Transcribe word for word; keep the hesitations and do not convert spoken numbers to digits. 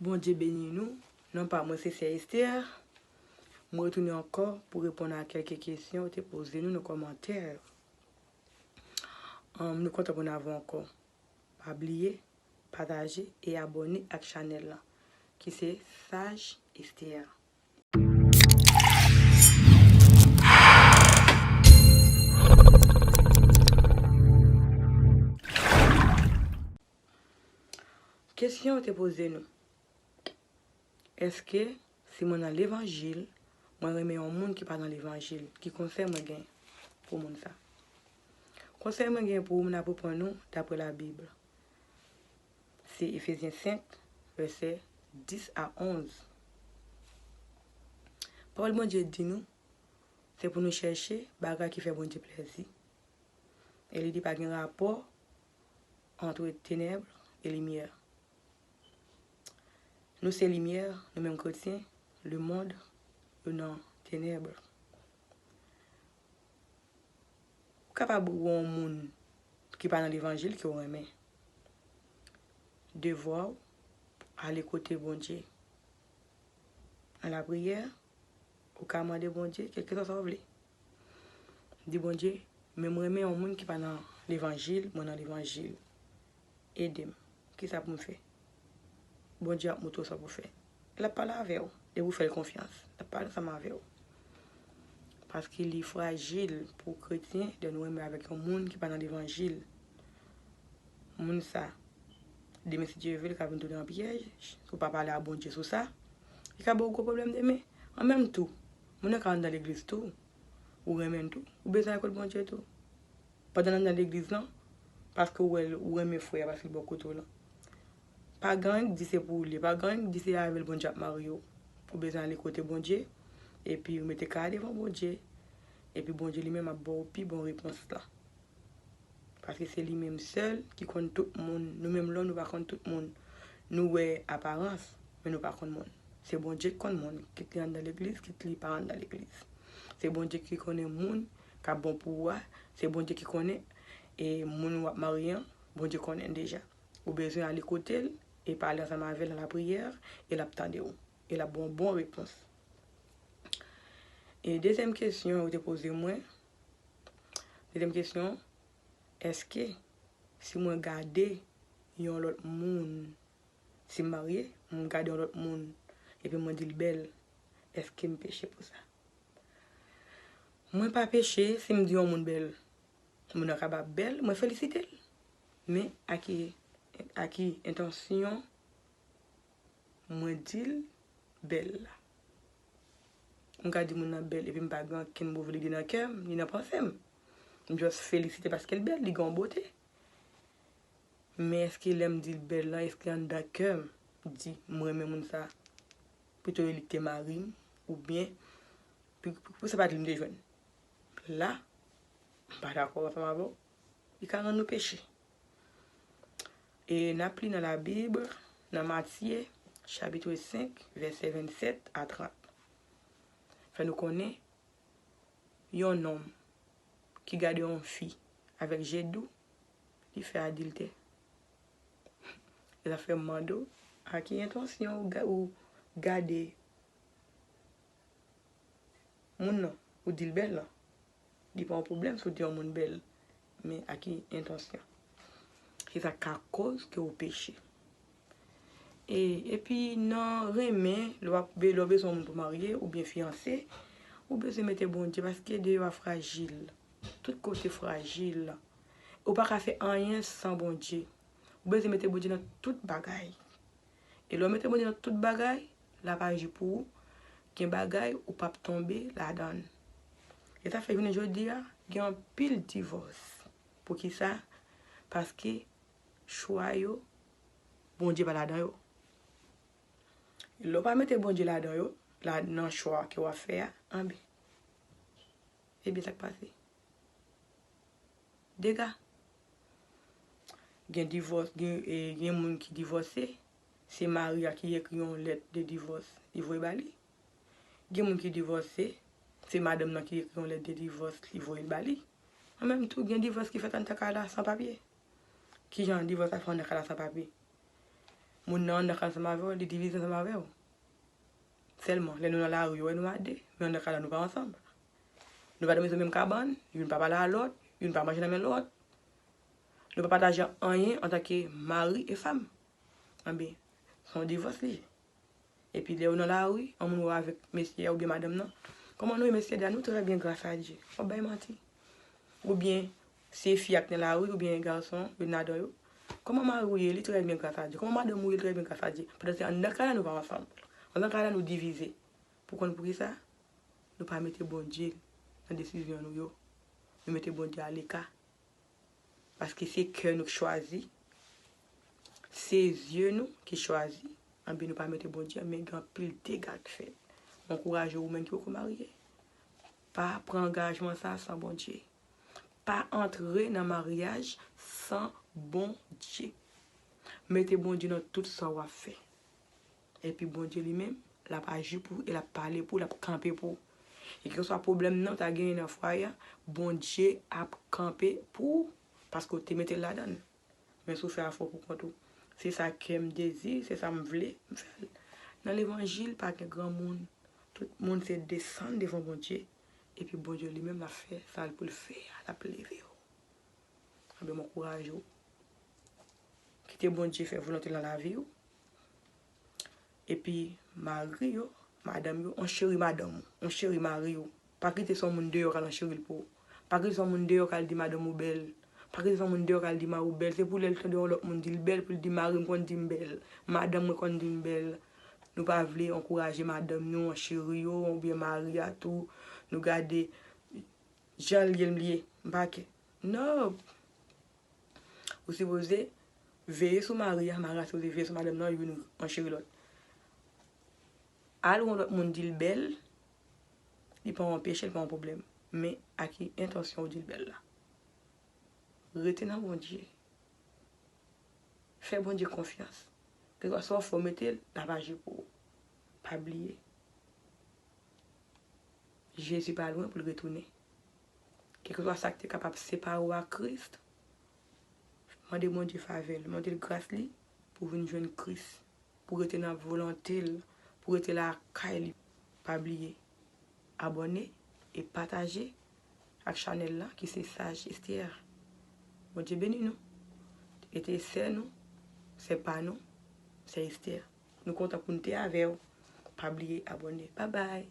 Bondye beni nou. Non pa mwen se Sè Esther. Mwen retounen ankò pou reponn a kèlke kesyon ou te poze nou nan kòmantè. Anm, nou kontan pou n avè w ankò. Pa bliye pataje e abòne ak chanèl lan ki se Saj Esther. Kesyon yo te poze nou. Èske si mwen nan levanjil, mwen renmen yon moun ki pa nan levanjil, ki konsèy mwen gen pou moun sa? Konsèy mwen gen pou ou, mwen ap reprann nou dapre Labib. Se Efezyen senk, vèsè dis a onz. Pawòl Bondye di nou, se pou nou chèche bagay ki fè Bondye plèzi. E li di pa gen rapò ant tenèb e limyè. Nou se limyè, nou menm kretyen, lemonn yo nan tenèb. Ou kapab wè yon moun ki pa nan levanjil ke w renmen. Devwa w, ale kote Bondye. Nan lapriyè, ou ka mande Bondye kèlkeswa sa w vle. Di Bondye, men m renmen yon moun ki pa nan levanjil, mwen nan levanjil. Ede m. Kisa pou m fè? Bondye ap montre w sa pou fè. L ap pale avè w. Depi w fè l konfyans, l ap pale ansanm avè w. Paske li frajil pou kretyen de nou renmen avèk yon moun ki pa nan levanjil. Moun sa, demen si Dye vle, li ka vin tounen an pyèj. Si w pa pale a Bondye sou sa, li ka ba w gwo pwoblèm demen. An menm tou, moun nan ka anndan legliz tou. Ou renmen l tou. Ou bezwen al kot Bondye tou. Pandan l anndan legliz lan, paske w wè l, ou renmen frè a, paske l bò kote w lan. Pa gen anyen k di se pou li, pa gen anyen k di se avè l Bondye ap marye w. Ou bezwen ale kote Bondye, epi ou mete kay la devan Bondye, epi Bondye li menm ap ba w pi bon repons lan. Paske se li menm sèl ki konn tout moun. Nou menm lòm, nou pa konn tout moun. Nou wè aparans, men nou pa konn moun. Se Bondye ki konn moun, kit li anndan legliz, kit li pa anndan legliz. Se Bondye ki konnen moun k ap bon pou ou a. Se Bondye ki konnen, e moun w ap marye an, Bondye konnen l deja. Ou bezwen ale kote l e pale ansanm avè l nan lapriyè, e l ap tande w. E l ap ba w bon repons. E dezyèm kesyon ou te poze mwen, dezyèm kesyon, èske si mwen gade yon lòt moun, si m marye, m gade yon lòt moun, epi mwen di l bèl, èske m peche pou sa? Mwen pa peche si m di yon moun bèl. Moun nan kapab bèl, mwen felisite l. Men a ki, a ki entansyon mwen di l bèl la? M ka di moun nan bèl epi m pa gen okenn move lide nan kè m, ni nan panse m. M just felisite paske l bèl, li gen yon bote. Men èske lè m di l bèl lan, èske anndan kè m di m renmen moun sa? Pito li te mari m, oubyen pou, pou, pou se pa t li m te jwenn. La, m pa dakò ansanm avè w. Li ka rann nou peche. E n ap li nan Labib, nan Matye, chapit senk, vèsè vennsèt a trant. Fè nou konnen, yon nonm ki gade yon fi avèk je dou, li fè adiltè. E sa fè m mande w, a ki entansyon ou ga-, ou gade moun nan, ou di l bèl lan? Li pa yon pwoblèm si w di yon moun bèl, men a ki entansyon? Se sa k ka koz ke w peche. E, epi nan renmen, lè w ap be-, lè w bezwen yon moun pou marye oubyen fiyanse, ou bezwen mete Bondye paske deyò a frajil. Tout kote frajil. Ou pa ka fè anyen san Bondye. Ou bezwen mete Bondye nan tout bagay. E lè w mete Bondye nan tout bagay, l ap aji pou ou. Gen bagay ou p ap tonbe ladan l. E sa fè jounen jodi a, gen anpil divòs. Poukisa? Paske chwa yo, Bondye pa ladan yo. Lè w pa mete Bondye ladan yo, la, nan chwa ke w ap fè a, anben, ebyen sa k pase? Dega. Gen divòs, gen, e, gen moun ki divòse, se mari a ki ekri yon lèt de divòs, li voye ba li. Gen moun ki divòse, se madanm nan ki ekri yon lèt de divòs, li voye l ba li. An menm tou, gen divòs ki fèt anndan kay la san papye. Kijan divòs la fèt anndan kay la san papye? Moun nan anndan kay la ansanm avè w, li divize ansanm avè w. Sèlman, lè nou nan lari, yo wè nou a de, men anndan kay la nou pa ansanm. Nou pa dòmi sou menm kabann, youn pa pale a lòt, youn pa manje nan men lòt. Nou pa pataje anyen antanke mari e fanm. Anben, se yon divòs li ye. Epi lè yo nan lari, yon moun wè w avèk mesye a oubyen madanm nan. Kòman nou ye mesye a? Nou trè byen gras a Dye. W ap bay manti. Oubyen se fi a k nan lari oubyen gason, youn ladan yo. Kòman mari w ye? Li trè byen gras a Dye. Kòman madanm ou ye? Li trè byen gras a Dye. Pandan se anndan kay la nou pa ansanm. Anndan kay la nou divize. Pou konn poukisa? Nou pa mete Bondye nan desizyon nou yo. Nou mete Bondye aleka. Paske se kè nou k chwazi, se zye nou ki chwazi, anben nou pa mete Bondye, men gen anpil dega k fèt. M ankouraje ou menm ki poko marye. Pa pran angajman sa san Bondye. Pa antre nan maryaj san Bondye. Mete Bondye nan tout sa w ap fè. Epi Bondye li menm, l ap aji pou ou e l ap pale pou ou, l ap kanpe pou ou. E kèlkeswa pwoblèm nan w ta genyen nan fwaye a, Bondye ap kanpe pou ou, paske w te mete l ladan l. Men si w fè afè w pou kont ou, se sa kè m dezi, se sa m vle, m fè l. Nan levanjil, pa gen granmoun. Tout moun se desann devan Bondye. Epi Bondye li menm l ap fè sa l pou l fè a, l ap leve w. Anben, m ankouraje w. Kite Bondye fè volonte l nan lavi w. Epi mari yo, madanm yo, on cheri madanm ou, on cheri mari w. Pa kite se yon moun deyò k al on cheri l pou ou. Pa kite se yon moun deyò k al di madanm ou bèl. Pa kite se yon moun deyò k al di mari w bèl. Se pou lè l tande yon lòt moun di l bèl, pou l di mari m konn di m bèl, madanm mwen konn di m bèl. Nou pa vle ankouraje madanm nou, on cheri yo, oubyen mari a tou. Nou gade jan l ye, l ye. M pa ke. Non. Ou sipoze veye sou mari a, mari a sipoze veye sou madanm nan, youn ancheri lòt. Al yon lòt moun di l bèl, li pa yon peche, li pa yon pwoblèm. Men a ki entansyon ou di l bèl la? Rete nan Bondye. Fè Bondye konfyans. Kèlkeswa sa w fè, w mete l, l ap aji pou ou. Pa bliye. Jezi pa lwen pou l retounen. Kèlkeswa sa k te kapab separe w ak Kris, mande Bondye favè l, mande l gras li pou w vin jwenn Kris, pou w rete nan volonte l, pou w rete lakay li. Pa bliye abòne e pataje ak chanèl la ki se Saj Esther. Bondye beni nou. E te sè nou, sè pa nou, sè Esther. Nou kontan pou n te avè w. Pa bliye abòne. Babay.